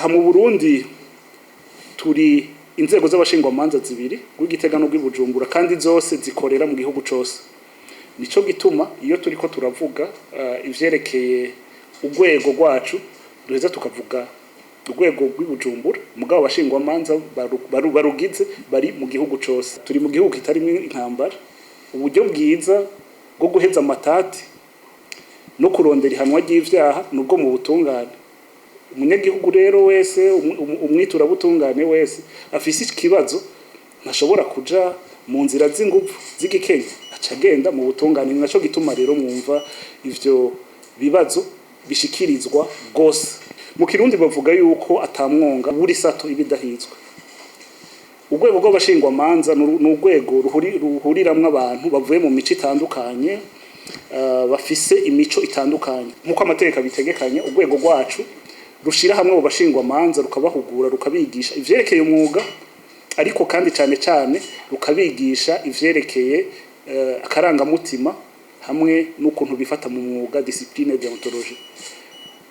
Aha mu Burundi turi inzego z'abashingwamanza zibiri, rw'Igitega n'urw'Ibujumbura, kandi zose zikorera mu gihugu cose. Nico gituma iyo turiko turavuga ivyerekeye urwego rwacu, duheza tukavuga urwego rw'Ibujumbura, mugabo abashingwamanza barugize bari mu gihugu cose. Turi mu gihugu kitarimwo intambara. Uburyo bwiza bwo guheza amatati no kurondera ihanwa ry'ivyaha nubwo mu butungane. Umunyagihugu rero wese, umwiturabutungane wese afise ikibazo, ntashobora kuja mu nzira z'inguvu z'igikenye, aca agenda mu butungane. Ni naco gituma rero mwumva ivyo bibazo bishikirizwa gose. Mu Kirundi bavuga yuko atamwonga buri sato ibidahizwe. Urwego rw'abashingwamanza ni urwego ruhuriramwo abantu bavuye mu mico itandukanye, bafise imico itandukanye. Nk'uko amategeko abitegekanya, urwego rwacu rushira hamwe abo bashingwamanza, rukabahugura, rukabigisha ivyerekeye umwuga, ariko kandi cane cane rukabigisha ivyerekeye akarangamutima hamwe n'ukuntu bifata mu mwuga, discipline, déontologie.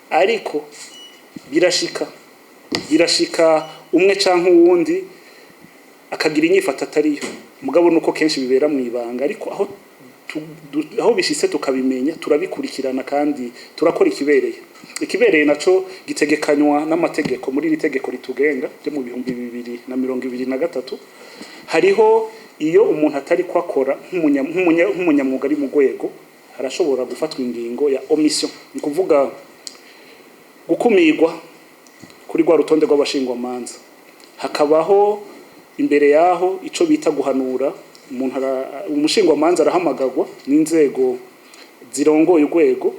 Ariko birashika umwe canke uwundi akagira inyifato atariyo, mugabo nuko kenshi bibera mu ibanga. Ariko aho bishitse tukabimenya, turabikurikirana kandi turakora ikibereye. Ikibereye naco gitegekanywa n'amategeko. Muri iri tegeko ritugenga ryo mu 2023, hariho iyo umuntu atari ko akora nk'umunyamwuga ari mu rwego, harashobora gufatwa ingingo ya omission, ni kuvuga gukumirwa kuri rwa rutonde rw'abashingwamanza. Hakabaho imbere yaho ico bita guhanura umuntu. Umushingwamanza arahamagarwa n'inzego zirongoye urwego,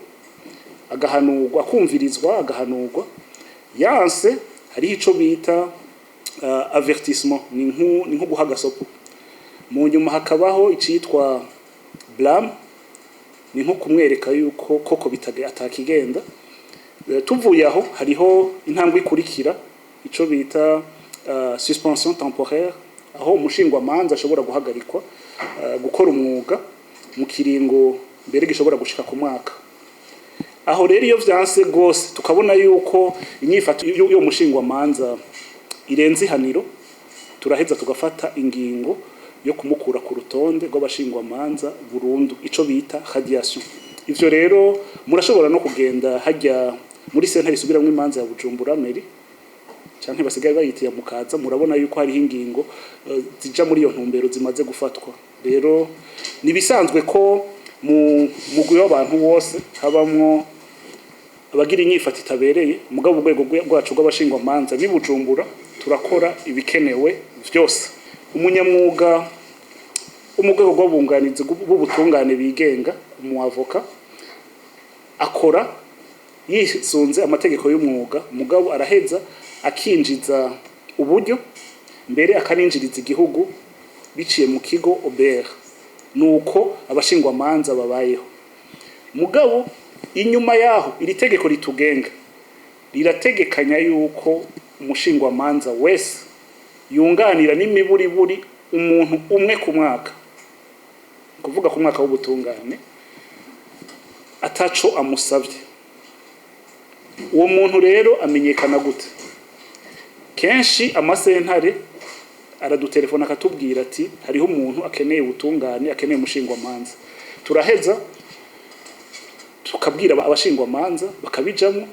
agahanurwa, akumvirizwa, agahanurwa. Yanse, hariho ico bita avertissement, ni nko guha agasopo. Mu nyuma hakabaho icitwa blâme, ni nko kumwereka yuko koko atakigenda. Tuvuye aho, hariho intambwe ikurikira, ico bita suspension temporaire, aho umushingwamanza ashobora guhagarikwa gukora umwuga mu kiringo mbere gishobora gushika ku mwaka. Aho rero iyo vyanse gose, tukabona yuko inyifato y'uwo mushingwamanza irenze ihaniro, turaheza tugafata ingingo yo kumukura ku rutonde rw'abashingwamanza burundu, ico bita radiation. Ivyo rero murashobora no kugenda hajya muri sentare isubiramwo imanza ya Bujumbura mairie, canke basigaye bayitiye mukaza, murabona yuko hariho ingingo zija muri iyo ntumbero zimaze gufatwa. Rero nibisanzwe ko mu mugwi w'abantu wose habamwo abagira inyifato itabereye, mugabo urwego rwacu rw'abashingwamanza b'i Bujumbura turakora ibikenewe vyose. Umunyamwuga wo mu rwego rw'abunganizi b'ubutungane bigenga, umuavoka, akora yisunze amategeko y'umwuga, mugabo araheza akinjiza uburyo, mbere akaninjiriza igihugu biciye mu kigo OBR. Nuko abashingwamanza babayeho. Mugabo inyuma yaho, iri tegeko ritugenga rirategekanya yuko umushingwamanza wese yunganira n'imiburiburi umuntu umwe ku mwaka, kuvuga ku mwaka w'ubutungane, ataco amusavye. Uwo muntu rero amenyekana gute? Kenshi amasentare aradutelefona akatubwira ati: "Hariho umuntu akeneye ubutungane, akeneye umushingwamanza." Turaheza tukabwira abashingwamanza bakabijamwo.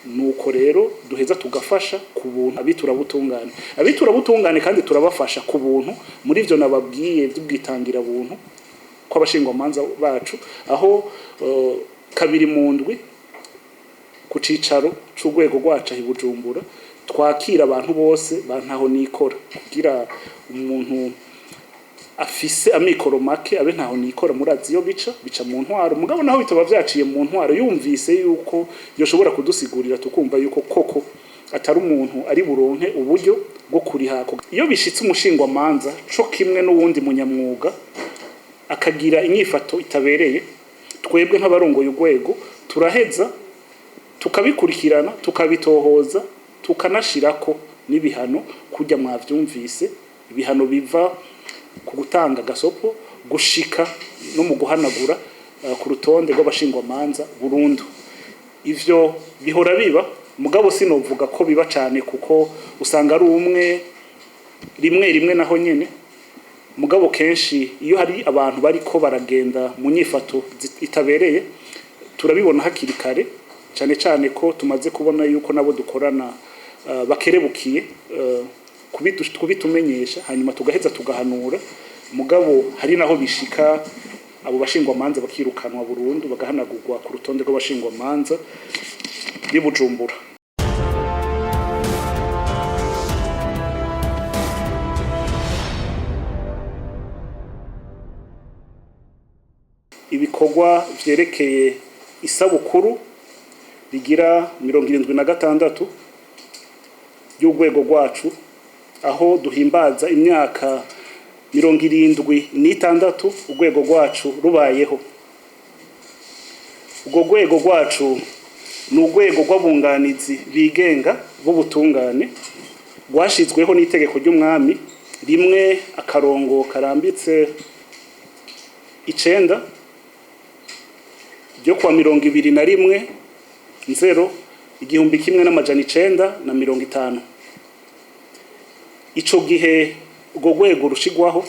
Nuko rero duheza tugafasha ku buntu abiturabutungane. Abiturabutungane kandi turabafasha ku buntu muri ivyo nababwiye vy'ubwitangira buntu kw'abashingwamanza bacu, aho kabiri mu ndwi ku cicaro c'urwego rwacu aho i Bujumbura twakira abantu bose bantaho nikora, kugira umuntu afise amikoro make abe ntaho nikora. Murazi iyo bica mu ntwaro, mugabo naho bitaba vyaciye mu ntwaro, yumvise yuko yoshobora kudusigurira, tukumva yuko koko atari umuntu ari buronke uburyo bwo kuriha. Iyo bishitse umushingwamanza co kimwe n'uwundi munyamwuga akagira inyifato itabereye, twebwe nk'abarongoye urwego turaheza tukabikurikirana, tukabitohoza, tukanashirako n'ibihano. Kurya mwavyumvise, ibihano biva ku gutanga gasopo gushika no mu guhanagura ku rutonde rw'abashingwamanza burundu. Ivyo bihora biba. Mugabo sinovuga ko biba cane, kuko usanga ari umwe, rimwe rimwe naho nyene. Mugabo kenshi iyo hari abantu bariko baragenda mu nyifato itabereye, turabibona hakiri kare, cane cane ko tumaze kubona yuko nabo dukorana bakerebukiye kubitumenyesha, hanyuma tugaheza tugahanura. Mugabo hari naho bishika abo bashingwamanza bakirukanwa burundu, bagahanagurwa ku rutonde rw'abashingwamanza b'i Bujumbura. Ibikorwa vyerekeye isabukuru rigira 76 y'urwego rwacu, aho duhimbaza imyaka 76 urwego rwacu rubayeho. Urwo rwego rwacu ni urwego rw'abunganizi bigenga b'ubutungane, rwashizweho n'itegeko ry'umwami 1-9 ryo kuwa 21 Nzero 1950. Ico gihe urwo rwego rushigwaho,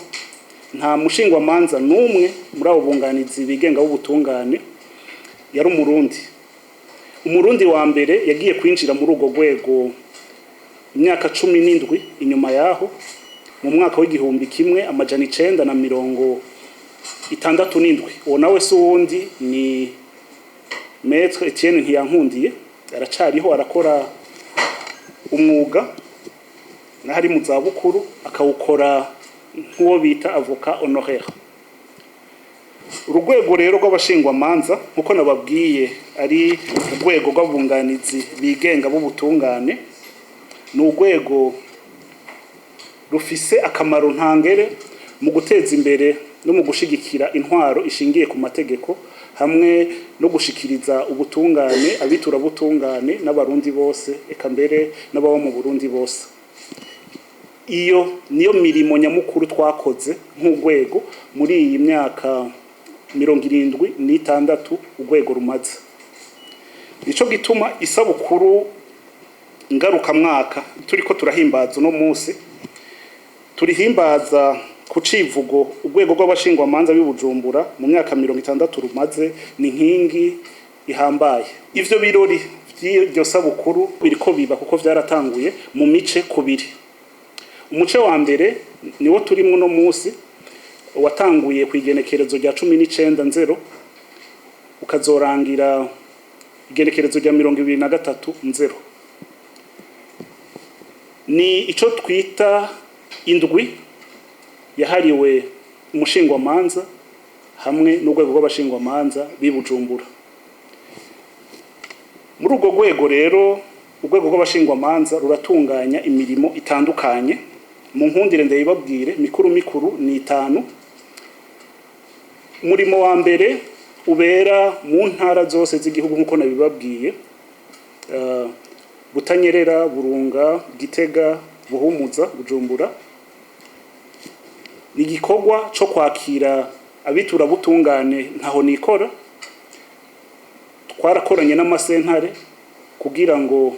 nta mushingwamanza n'umwe muri abo bunganizi bigenga b'ubutungane yari Umurundi. Umurundi wa mbere yagiye kwinjira muri urwo rwego imyaka 17 inyuma yaho, mu mwaka w'1967. Uwo nawe si uwundi, ni Maître Etienne Ntiyankundiye. Aracariho, arakora umwuga naho ari mu zabukuru, akawukora nk'uwo bita avocat honoraire. Urwego rero rw'abashingwamanza, nkuko nababwiye, ari urwego rw'abunganizi bigenga b'ubutungane, ni urwego rufise akamaro ntangere mu guteza imbere no mu gushigikira intwaro ishingiye ku mategeko, hamwe no gushikiriza ubutungane abiturabutungane n'Abarundi bose, eka mbere n'ababa mu Burundi bose. Iyo niyo mirimo nyamukuru twakoze nk'urwego muri iyi myaka 76 urwego rumaze. Nico gituma isabukuru ngarukamwaka turiko turahimbaza uno munsi turihimbaza ku civugo: urwego rw'abashingwamanza b'i Bujumbura mu myaka 60 rumaze ni inkingi ihambaye. Ivyo birori vy'iryo sabukuru biriko biba, kuko vyaratanguye, mu mice kubiri. Umuce wa mbere niwo turimwo uno munsi, watanguye ku igenekerezo rya 19 Nzero, ukazorangira igenekerezo rya 23 Nzero. Ni ico twita indwi yahariwe umushingwamanza hamwe n'urwego rw'abashingwamanza b'i Bujumbura. Muri urwo rwego rero, urwego rw'abashingwamanza ruratunganya imirimo itandukanye. Mu nkundire ndayibabwire mikuru mikuru, ni itanu. Umurimo wa mbere ubera mu ntara zose z'igihugu, nk'uko nabibabwiye: Butanyerera, Burunga, Gitega, Buhumuza, Bujumbura. Ni igikorwa co kwakira abiturabutungane ntaho nikora. Twarakoranye n'amasentare kugira ngo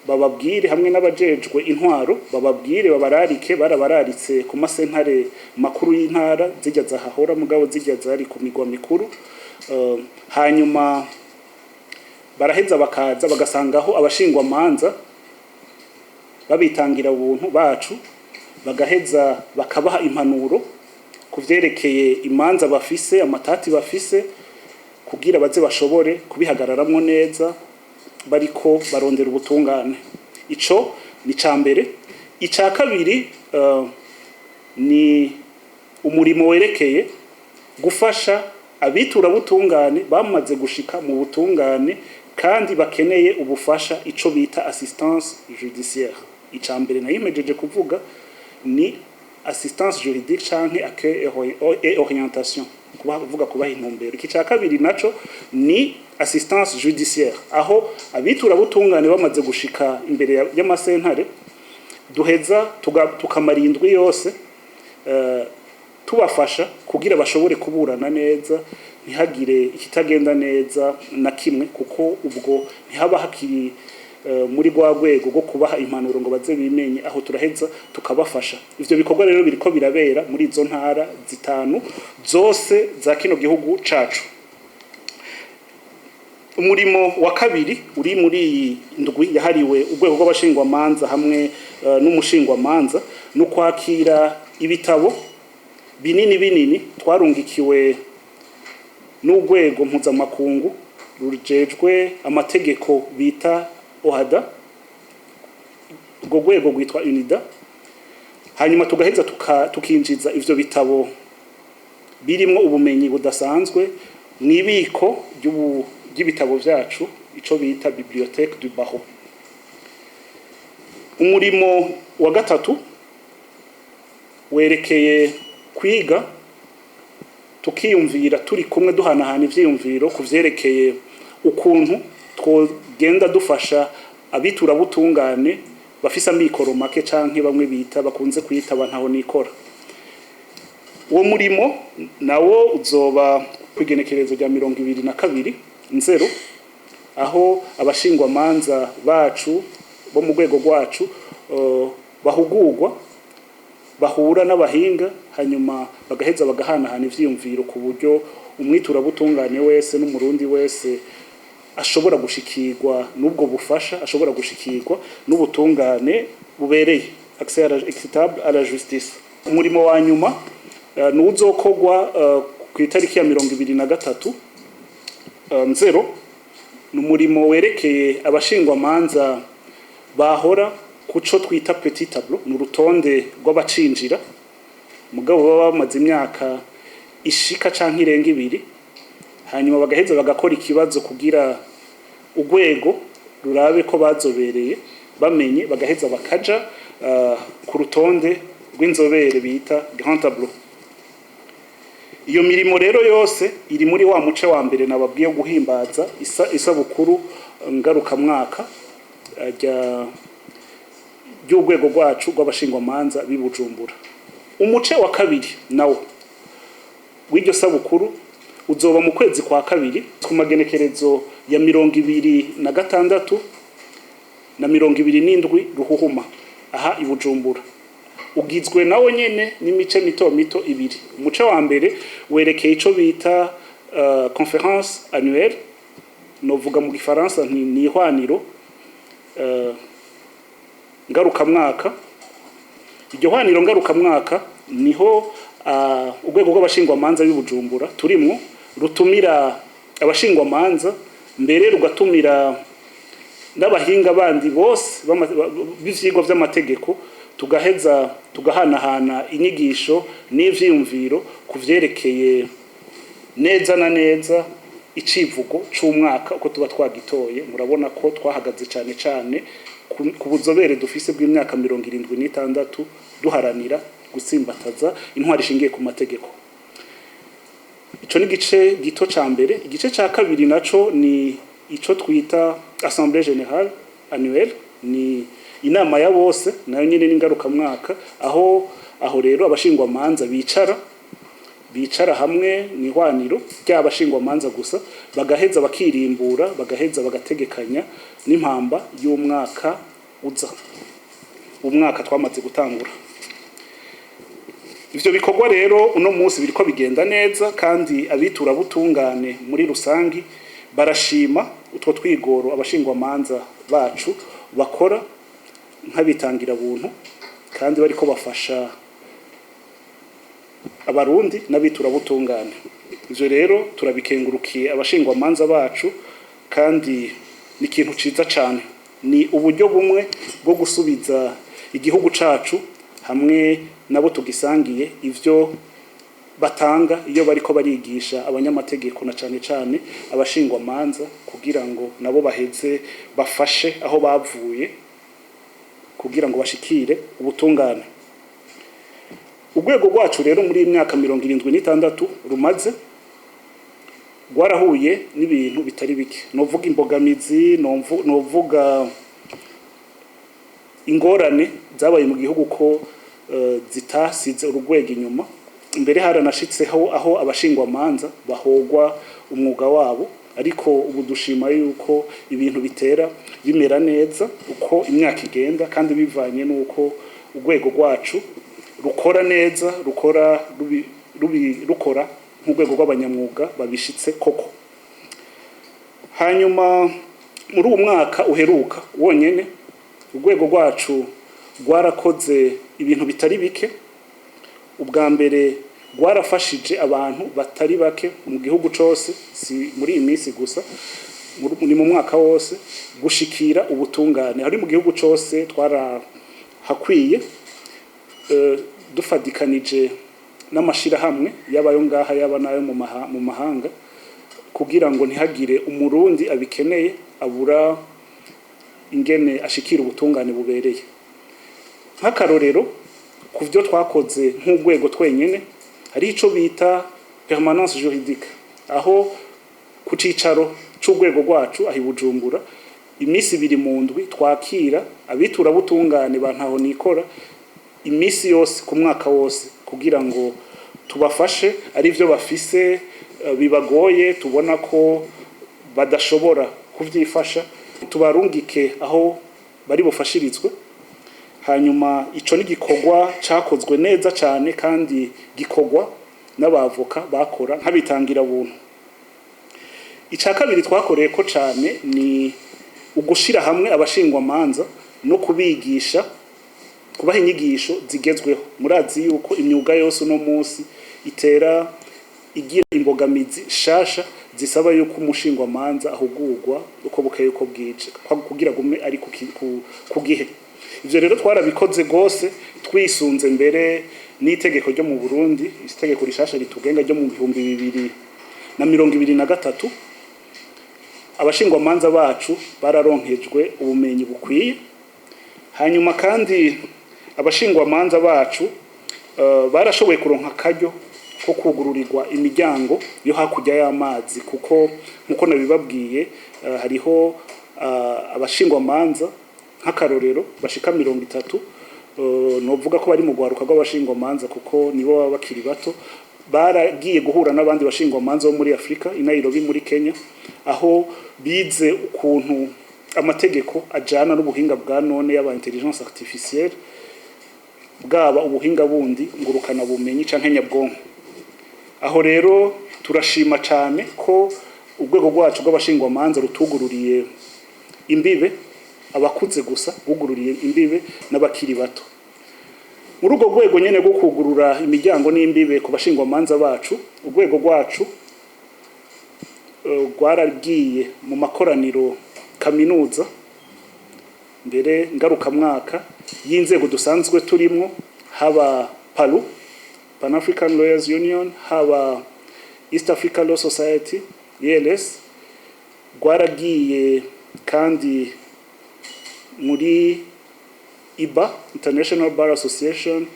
bababwire, hamwe n'abajejwe intwaro, bababwire, babararike. Barabararitse ku masentare makuru y'intara, zijya zahahora, mugabo zijya zari ku migwa mikuru. Hanyuma baraheza bakaza bagasangaho abashingwamanza babitangira ubuntu bacu, bagaheza bakabaha impanuro ku vyerekeye imanza bafise, amatati bafise, kugira baze bashobore kubihagararamwo neza bariko barondera ubutungane. Ico ni ca mbere. Ica kabiri ni umurimo werekeye gufasha abitura butungane bamaze gushika mu butungane kandi bakeneye ubufasha, ico bita assistance judiciaire. Ica mbere nayimejeje kuvuga ni assistance juridique canke accueil et orientation, kuvuga kubaha intumbero. Iki ca kabiri naco ni assistance judiciaire, aho abitura butungane bamaze gushika imbere y'amasentare duheza tukamara indwi yose tubafasha kugira bashobore kuburana neza, ntihagire ikitagenda neza na kimwe, kuko ubwo ntihaba hakiri muri rwa rwego rwo kubaha impanuro ngo baze bimenye, aho turaheza tukabafasha. Ivyo bikorwa rero biriko birabera muri izo ntara zitanu zose za kino gihugu cacu. Umurimo wa kabiri uri muri iyi ndwi yahariwe urwego rw'abashingwamanza hamwe n'umushingwamanza no kwakira ibitabo binini binini twarungikiwe n'urwego mpuzamakungu rujejwe amategeko bita OHADA. Urwo rwego rwitwa UNIDA. Hanyuma tugaheza tukinjiza ivyo bitabo birimwo ubumenyi budasanzwe mw'ibiko ry'ibitabo vyacu, ico bita Bibliothèque du Barreau. Umurimo wa gatatu werekeye kwiga, tukiyumvira turi kumwe, duhanahana ivyiyumviro ku vyerekeye ukuntu twogenda dufasha abiturabutungane bafise amikoro make, canke bamwe bita bakunze kwita bantaho nikora. Uwo murimo nawo uzoba kwigenekerezo rya 22 Nzero, aho abashingwamanza bacu bo mu rwego rwacu bahugurwa, bahura n'abahinga, hanyuma bagaheza bagahanahana ivyiyumviro ku buryo umwiturabutungane wese n'Umurundi wese ashobora gushikirwa n'ubwo bufasha, ashobora gushikirwa n'ubutungane bubereye, accès équitable à la justice. Umurimo wa nyuma ni uzokorwa ku itariki ya 23 Nzero. Ni umurimo werekeye abashingwamanza bahora kuco twita petit tableau, ni urutonde rw'abacinjira mugabo baba bamaze imyaka ishika canke irenga 2, hanyuma bagaheza bagakora ikibazo kugira urwego rurabe ko bazobereye, bamenye, bagaheza bakaja ku rutonde rw'inzobere bita grand tableau. Iyo mirimo rero yose iri muri wa muce wa mbere nababwiye, guhimbaza isabukuru ngarukamwaka rya ry'urwego rwacu rw'abashingwamanza b'i Bujumbura. Umuce wa kabiri nawo w'iryo sabukuru uzoba mu kwezi kwa kabiri, ku magenekerezo ya 26 na 27 Ruhuhuma, aha i Bujumbura. Ugizwe nawo nyene n'imice mito mito ibiri. Umuce wa mbere werekeye ico bita conférence annuelle, novuga mu gifaransa nti ni ihwaniro ngarukamwaka. Iryo hwaniro ngarukamwaka niho urwego rw'abashingwamanza b'i Bujumbura turimwo rutumira abashingwamanza, mbere rugatumira n'abahinga bandi bose b'ivyigwa vy'amategeko, tugaheza tugahanahana inyigisho n'ivyiyumviro ku vyerekeye neza na neza icivugo c'umwaka uko tuba twagitoye. Murabona ko twahagaze cane cane ku buzobere dufise bw'imyaka 76 duharanira gutsimbataza intwari ishingiye ku mategeko. Ico ni igice gito ca mbere. Igice ca kabiri naco ni ico twita assemblée générale annuelle, ni inama ya bose, nayo nyene n'ingarukamwaka, aho rero abashingwamanza bicara hamwe ni hwaniro ry'abashingwamanza gusa, bagaheza bakirimbura, bagaheza bagategekanya n'impamba y'umwaka uza, umwaka twamaze gutangura. Ivyo bikorwa rero uno munsi biriko bigenda neza, kandi abitura butungane muri rusangi barashima utwo twigoro abashingwamanza bacu bakora nk'abitangira buntu, kandi bariko bafasha Abarundi n'abitura butungane. Ivyo rero turabikengurukiye abashingwamanza bacu, kandi ni ikintu ciza cane, ni uburyo bumwe bwo gusubiza igihugu cacu hamwe nabo tugisangiye ivyo batanga iyo bariko barigisha abanyamategeko na cane cane abashingwamanza, kugira ngo nabo baheze bafashe aho bavuye kugira ngo bashikire ubutungane. Urwego rwacu rero muri iyi myaka 76 rumaze rwarahuye n'ibintu bitari bike, novuga imbogamizi, novuga ingorane zabaye mu gihugu ko zitasize urugwego inyuma. Mbere haranashitseho aho abashingwamanza bahogwa umwuga wabo. Ariko ubu dushima yuko ibintu bitera bimera neza uko imyaka igenda, kandi bivanye n'uko urwego rwacu rukora neza, rukora rukora nk'urwego rw'abanyamwuga babishitse koko. Hanyuma muri uwo mwaka uheruka wonyene, urwego rwacu rwarakoze ibintu bitari bike. Ubwa mbere, rwarafashije abantu batari bake mu gihugu cose, si muri iyi minsi gusa, ni mu mwaka wose, gushikira ubutungane hari mu gihugu cose. Twarahakwiye dufadikanije n'amashirahamwe, yaba ayo ngaha, yaba n'ayo mu mahanga, kugira ngo ntihagire Umurundi abikeneye abura ingene ashikira ubutungane bubereye. Nk'akarorero ku byo twakoze nk'urwego twenyene, hari ico bita permanence juridique, aho ku cicaro c'urwego rwacu aho i Bujumbura, iminsi 2 mu ndwi twakira abitura butungane ba ntaho nikora iminsi yose ku mwaka wose, kugira ngo tubafashe ari byo bafise bibagoye, tubona ko badashobora kuvyifasha, tubarungike aho bari bufashirizwe. Hanyuma ico ni igikorwa cakozwe neza cane, kandi gikorwa n'abavoka bakora nk'abitangira buntu. Ica kabiri twakoreye ko cane ni ugushira hamwe abashingwamanza no kubigisha, kubaha inyigisho zigezweho. Murazi yuko imyuga yose uno munsi itera igira imbogamizi shasha zisaba yuko umushingwamanza ahugurwa uko bukeye uko bwije, kugira gume ari ku gihe. Ivyo rero twarabikoze gose, twisunze mbere n'itegeko ryo mu Burundi, itegeko rishasha ritugenga ryo mu 2023. Abashingwamanza bacu bararonkejwe ubumenyi bukwiye. Hanyuma kandi abashingwamanza bacu barashoboye kuronka akaryo ko kugururirwa imiryango yo hakurya y'amazi, kuko nkuko nabibabwiye, hariho abashingwamanza nk'akarorero bashika 30, novuga ko bari mu rwaruka rw'abashingwamanza kuko nibo baba bakiri bato, baragiye guhura n'abandi bashingwamanza bo muri Afrika i Nairobi muri Kenya, aho bize ukuntu amategeko ajana n'ubuhinga bwa none, y'aba intelligence artificielle, bwaba ubuhinga bundi ngurukana bumenyi canke nyabwonko. Aho rero turashima cane ko urwego rwacu rw'abashingwamanza rutugururiye imbibe abakuze gusa, bugururiye imbibe n'abakiri bato. Muri urwo rwego nyene rwo kugurura imiryango n'imbibe ku bashingwamanza bacu, urwego rwacu rwaragiye mu makoraniro kaminuza mbere ngarukamwaka y'inzego dusanzwe turimwo, haba PALU, Pan African Lawyers Union, haba East Africa Law Society, ELS. Rwaragiye kandi muri IBA, International Bar Association.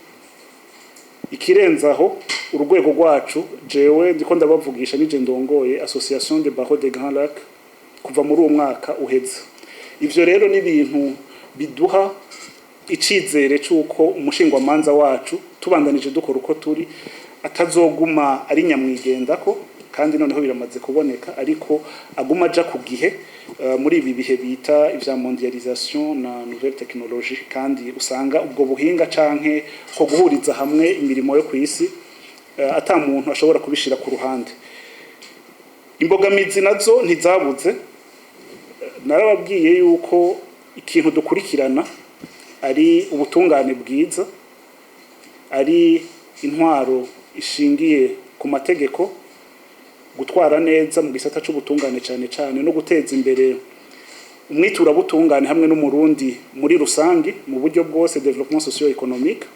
Ikirenzaho, urwego rwacu, jewe ndiko ndabavugisha nije ndongoye Association des Barreaux des Grands Lacs kuva muri uwo mwaka uheze. Ivyo rero ni ibintu biduha icizere c'uko umushingwamanza wacu, tubandanije dukora uko turi, atazoguma ari nyamwigendako, kandi noneho biramaze kuboneka, ariko aguma aja ku gihe muri ibi bihe bita ivya mondialisation na nouvelle technologie, kandi usanga ubwo buhinga canke ko guhuriza hamwe imirimo yo kw'isi ata muntu ashobora kubishira ku ruhande. Imbogamizi nazo ntizabuze. Narababwiye yuko ikintu dukurikirana ari ubutungane bwiza, ari intwaro ishingiye ku mategeko, gutwara neza mu gisata c'ubutungane cane cane, no guteza imbere umwiturabutungane hamwe n'Umurundi muri rusangi mu buryo bwose, développement socio-économique.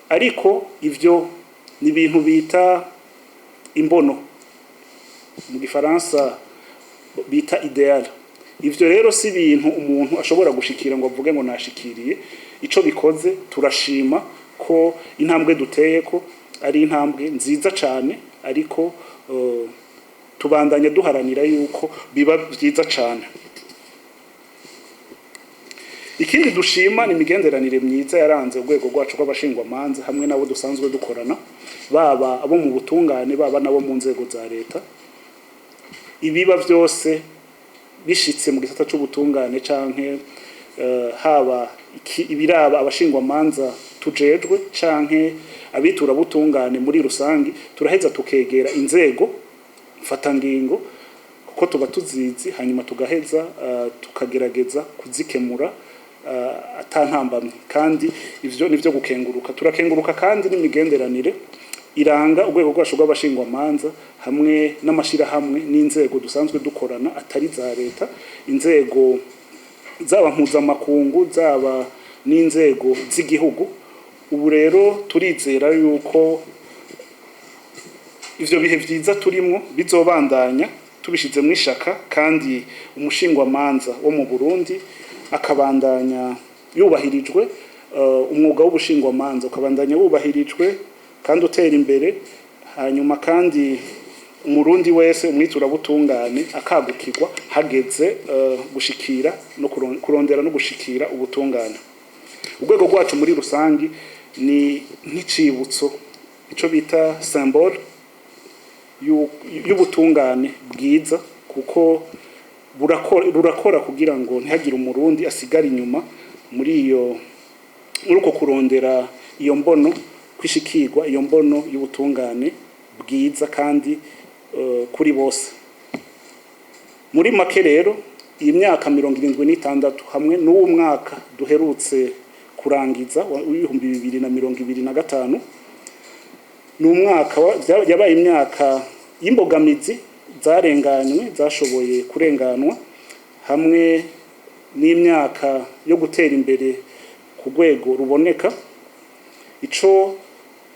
Ariko ivyo ni ibintu bita imbono, mu gifaransa bita idéal. Ivyo rero si ibintu umuntu ashobora gushikira ngo avuge ngo nashikiriye. Ico bikoze, turashima ko intambwe duteye ko ari intambwe nziza cane, ariko tubandanya duharanira yuko biba vyiza cane. Ikindi dushima ni imigenderanire myiza yaranze urwego rwacu rw'abashingwamanza hamwe n'abo dusanzwe dukorana, baba abo mu butungane, baba nabo mu nzego za leta. Ibiba vyose bishitse mu gisata c'ubutungane canke haba ibiraba abashingwamanza tujejwe canke abitura butungane muri rusangi, turaheza tukegera inzego mfatangingo kuko tuba tuzizi, hanyuma tugaheza tukagerageza kuzikemura ata ntambamye. Kandi ivyo nivyo gukenguruka. Turakenguruka kandi n'imigenderanire iranga urwego rwacu rw'abashingwamanza hamwe n'amashirahamwe n'inzego dusanzwe dukorana atari za leta, inzego zaba mpuzamakungu, zaba n'inzego z'igihugu. Ubu rero turizera yuko ivyo bihe vyiza turimwo bizobandanya tubishizemwo ishaka, kandi umushingwamanza wo mu Burundi akabandanya yubahirijwe, umwuga w'ubushingwamanza ukabandanya wubahirijwe kandi utera imbere, hanyuma kandi Umurundi wese umwiturabutungane akagukirwa hageze gushikira no kurondera no gushikira ubutungane. Urwego rwacu muri rusangi ni nk'icibutso, ico bita symbole y'ubutungane bwiza, kuko rurakora kugira ngo ntihagire Umurundi asigara inyuma muri uko kurondera iyo mbono kwishikirwa, iyo mbono y'ubutungane bwiza kandi kuri bose. Muri make rero, iyi myaka 76 hamwe n'uwo mwaka duherutse kurangiza w'2025 ni umwaka yabaye imyaka y'imbogamizi zarenganywe, zashoboye kurenganwa, hamwe n'imyaka yo gutera imbere ku rwego ruboneka. Ico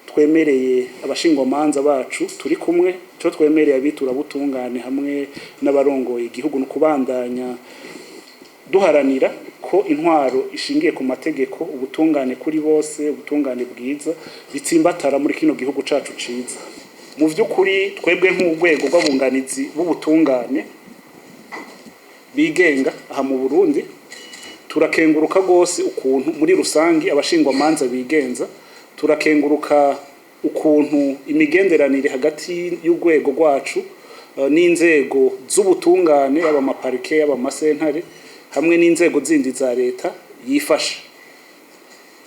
twemereye abashingwamanza bacu turi kumwe, ico twemereye abiturabutungane hamwe n'abarongoye igihugu, ni ukubandanya duharanira ko intwaro ishingiye ku mategeko, ubutungane kuri bose, ubutungane bwiza bitsimbatara muri kino gihugu cacu ciza. Mu vy'ukuri, twebwe nk'urwego rw'abunganizi b'ubutungane bigenga aha mu Burundi, turakenguruka rwose ukuntu muri rusangi abashingwamanza bigenza. Turakenguruka ukuntu imigenderanire hagati y'urwego rwacu n'inzego z'ubutungane, yaba amaparike, yaba amasentare, hamwe n'inzego zindi za leta yifasha.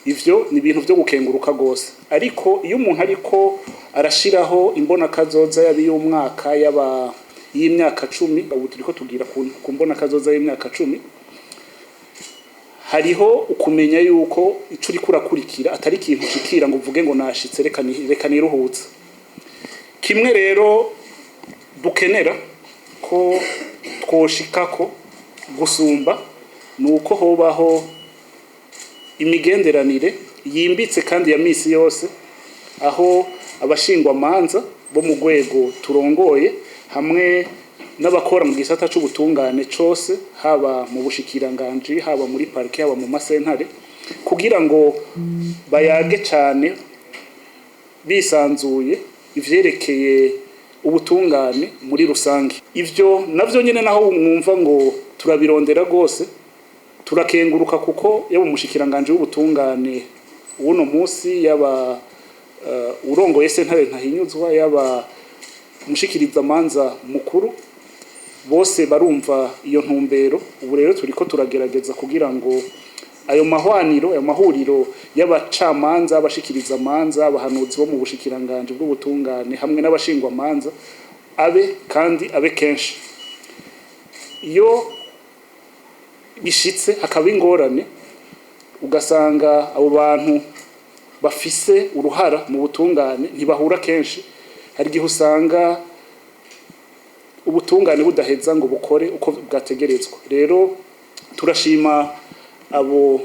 Ivyo ni ibintu vyo gukenguruka rwose. Ariko iyo umuntu ariko arashiraho imbonakazoza, yaba iy'umwaka, yaba y'imyaka 10, ubu turiko tugira ku mbonakazoza y'imyaka 10, hariho ukumenya yuko ico uriko urakurikira atari ikintu ushikira ngo uvuge ngo nashitse, reka niruhutse. Kimwe rero dukenera ko twoshikako gusumba ni uko hobaho imigenderanire yimbitse kandi ya misi yose, aho abashingwamanza bo mu rwego turongoye hamwe n'abakora mu gisata c'ubutungane cose, haba mu bushikiranganji, haba muri parike, haba mu masentare, kugira ngo bayage cane bisanzuye ivyerekeye ubutungane muri rusange. Ivyo navyo nyene, naho mwumva ngo turabirondera rwose, turakenguruka kuko yaba umushikiranganje w'ubutungane w'uno musi, yaba urongoye sentare ntahinyuzwa, yaba umushikirizamanza mukuru, bose barumva iyo ntumbero. Ubu rero turiko turagerageza kugira ngo ayo mahwaniro, ayo mahuriro y'abacamanza, abashikirizamanza, abahanuzi bo mu bushikiranganje bw'ubutungane hamwe n'abashingwamanza abe kandi abe kenshi. Iyo bishitse hakaba ingorane, ugasanga abo bantu bafise uruhara mu butungane ntibahura kenshi, hari igihe usanga ubutungane budaheza ngo bukore uko bwategerezwa. Rero turashima abo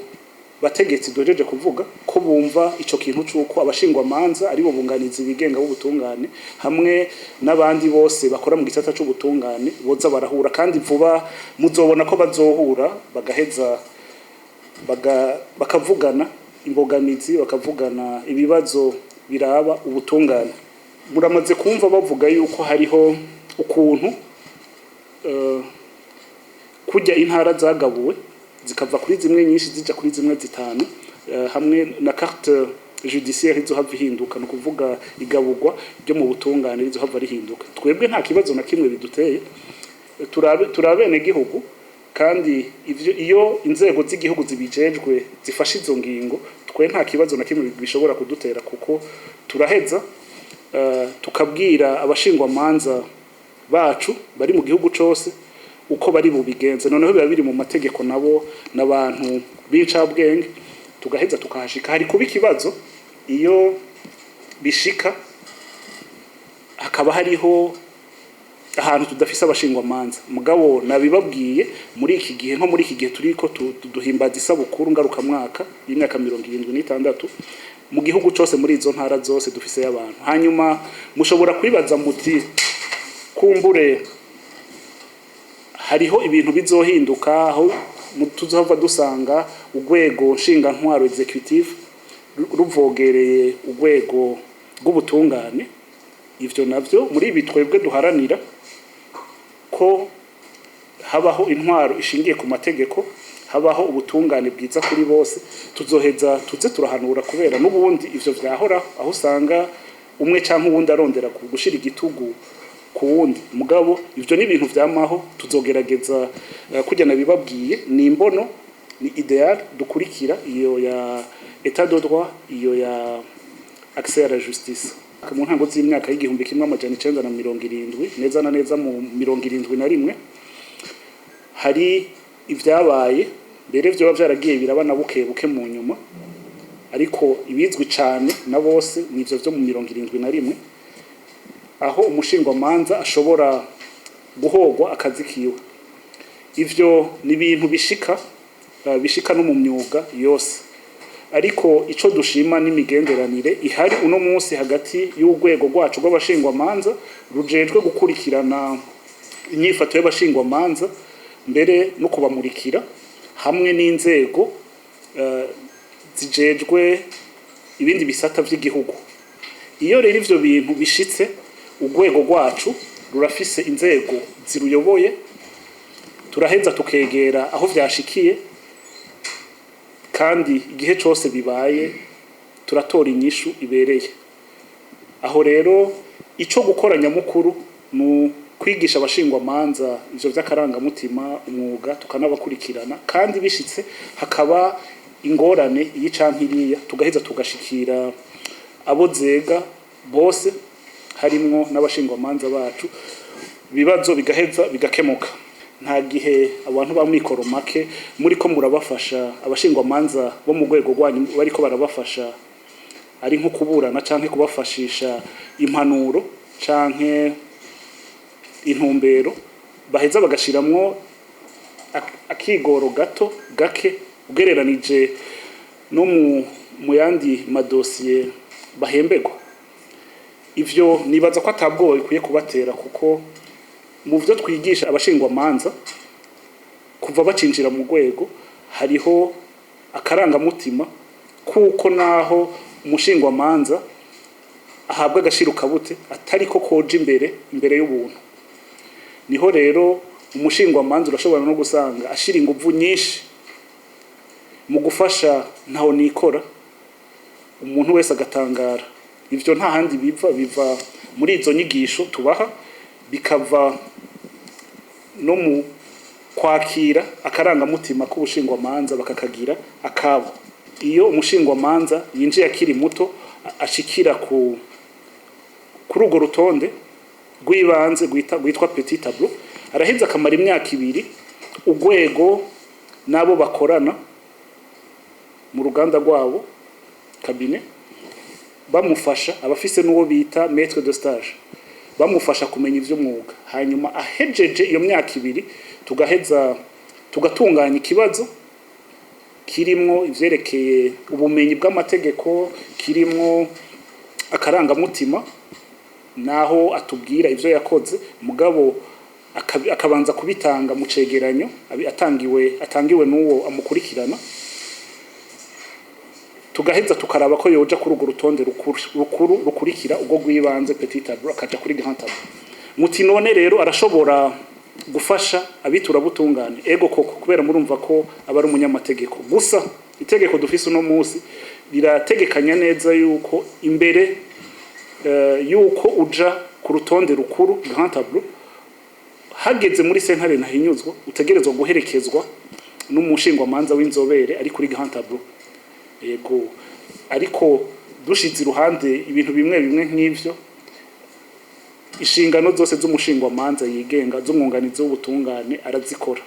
bategetsi duhejeje kuvuga ko bumva ico kintu c'uko abashingwamanza aribo bunganizi bigenga b'ubutungane hamwe n'abandi bose bakora mu gisata c'ubutungane boza barahura, kandi vuba muzobona ko bazohura, bagaheza bakavugana imbogamizi, bakavugana ibibazo biraba ubutungane. Muramaze kumva bavuga yuko hariho ukuntu kurya intara zagabuwe zikava kuri zimwe nyinshi zija kuri zimwe zitanu, hamwe na carte judiciaire izohava ihinduka, ni ukuvuga igaburwa ryo mu butungane rizohava rihinduka. Twebwe nta kibazo na kimwe biduteye. Turabe gihugu, kandi ivyo iyo inzego z'igihugu zibijejwe zifashe izo ngingo, twe nta kibazo na kimwe bishobora kudutera, kuko turaheza tukabwira abashingwamanza bacu bari mu gihugu cose uko bari bubigenze. Noneho biba biri mu mategeko, nabo n'abantu b'incabwenge, tugaheza tukahashika. Hari kuba ikibazo iyo bishika hakaba hariho ahantu tudafise abashingwamanza. Mugabo nabibabwiye, muri iki gihe, nko muri iki gihe turiko duhimbaza isabukuru ngarukamwaka y'imyaka 76, mu gihugu cose, muri izo ntara zose, dufise abantu. Hanyuma mushobora kwibaza muti: "Kumbure hariho ibintu bizohinduka aho tuzohava dusanga urwego ntwaro, exécutif, ruvogereye urwego rw'ubutungane." Ivyo navyo, muri ibi twebwe duharanira ko habaho intwaro ishingiye ku mategeko, habaho ubutungane bwiza kuri bose, tuzoheza tuze turahanura, kubera n'ubundi ivyo vyahoraho, aho usanga umwe canke uwundi arondera gushira igitugu ku wundi. Mugabo ivyo ni ibintu vyamaho. Tuzogerageza kurya nabibabwiye, ni imbono, ni idéal dukurikira, iyo ya état de droit, iyo ya accès à la justice. Mu ntango z'imyaka y'1970, neza na neza mu 71, hari ivyabaye mbere vyoba vyaragiye biraba na buke buke mu nyuma, ariko ibizwi cane na bose nivyo vyo mu 71, aho umushingwamanza ashobora guhogwa akazi kiwe. Ivyo ni ibintu bishika no mu myuga yose, ariko ico dushima n'imigenderanire ihari uno munsi hagati y'urwego rwacu rw'abashingwamanza rujejwe gukurikirana inyifato y'abashingwamanza, mbere no kubamurikira, hamwe n'inzego zijejwe ibindi bisata vy'igihugu. Iyo rero ivyo bintu bishitse, urwego rwacu rurafise inzego ziruyoboye, turaheza tukegera aho vyashikiye, kandi igihe cose bibaye turatora inyishu ibereye. Aho rero ico gukora nyamukuru ni kwigisha abashingwamanza ivyo vy'akarangamutima, umwuga, tukanabakurikirana, kandi bishitse hakaba ingorane iyi canke iriya, tugaheza tugashikira abo zega bose, harimwo n'abashingwamanza bacu, ibibazo bigaheza bigakemuka. Nta gihe abantu ba mikoro make muriko murabafasha, abashingwamanza bo mu rwego rwanyu bariko barabafasha, ari nko kuburana canke kubafashisha impanuro canke intumbero, baheza bagashiramwo akigoro gato gake ugereranije no mu yandi madosiye bahemberwa? Ivyo nibaza ko atabwoba bikwiye kubatera, kuko mu vyo twigisha abashingwamanza kuva bacinjira mu rwego hariho akarangamutima, kuko naho umushingwamanza ahabwa agashiro kabute, atari ko koja imbere y'ubuntu. Niho rero umushingwamanza urashobora no gusanga ashira inguvu nyinshi mu gufasha ntaho nikora, umuntu wese agatangara. Ivyo nta handi biva, biva muri izo nyigisho tubaha, bikava no mu kwakira akarangamutima k'ubushingwamanza bakakagira akabo. Iyo umushingwamanza yinjiye akiri muto, ashikira kuri urwo rutonde rw'ibanze rwitwa petit tableau, araheza akamara imyaka 2, urwego n'abo bakorana mu ruganda rwabo, cabinet, bamufasha, abafise n'uwo bita maître de stage, bamufasha kumenya ivy'umwuga. Hanyuma ahejeje iyo myaka 2, tugaheza tugatunganya ikibazo kirimwo ivyerekeye ubumenyi bw'amategeko, kirimwo akarangamutima, naho atubwira ivyo yakoze, mugabo akabanza kubitanga mu cegeranyo atangiwe n'uwo amukurikirana, tugaheza tukaraba ko yoja kuri urwo rutonde rukuru rukurikira ubwo rw'ibanze, petit tableau, akaja kuri grand tableau. Muti: "None rero arashobora gufasha abitura butungane?" Ego koko, kubera murumva ko aba ari umunyamategeko. Gusa itegeko dufise uno munsi rirategekanya neza yuko imbere yuko uja ku rutonde rukuru, grand tableau, Hageze muri sentare ntahinyuzwa, utegerezwa guherekezwa n'umushingwamanza w'inzobere ari kuri grand tableau. Yego, ariko dushize iruhande ibintu bimwe bimwe nk'ivyo, inshingano zose z'umushingwamanza yigenga, z'umwunganizi w'ubutungane, arazikora.